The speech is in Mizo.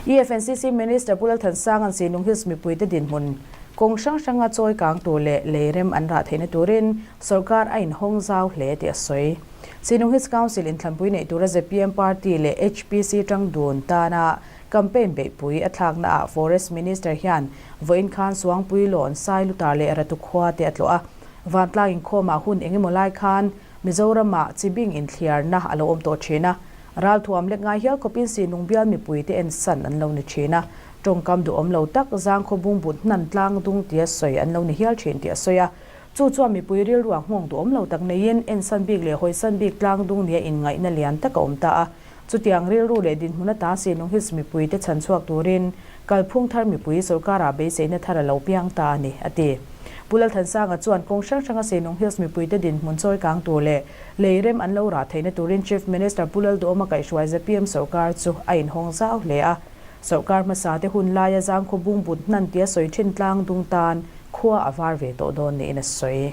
EFNCC Minister Pu Lalthansanga'n Sinung Hills mipuite dinhmun kawng hrang hranga chawi kang tur leh lei rem an rah theihna turin sorkar a inhawng zau hle tih a sawi. Sinung Hills Council inthlanpui neih tura zpm party leh HPC tang dun tana campaign beihpui a thlaknaah Forest Minister hian vawiin khan Suangpui Lawn, Sailutar leh Ratu khua te a tlawh a. Vantlang inkhawmah hun engemaw lai khan Mizoramah chibing inthliarna a lo awm tawh thin a, ralthuam lek ngai hial khawpin Sinung bial mipuite ensan an lo ni thin a, tawngkam duhawm lo tak zangkhaw bungbut hnan tlang dung tia sawi an lo ni hial thin tih a sawi a. Chu chuan mipui rilruah nghawng duhawm lo tak neiin ensan bik leh hawisan bik tlang dung nia inngaihna lian tak a awm ta a. Chutiang rilru leh dinhmun ata Sinung Hills mipuite chhan chhuak turin kalphung thar mipui sorkarah beiseina thar a lo piang ta a ni, a ti. Pu Lalthansanga chuan kawng hrang hranga Sinung Hills mipuite dinhmun chawi kang tur leh lei rem an lo rah theihna turin Chief Minister Pu Lalduhawma kaihhruai zpm sorkar chu a inhawng zau hle a. Sorkar hmasa te hun laia zangkhaw bungbut hnan tia sawi thin tlang dung tan khua a var ve tawh dawn niin a sawi.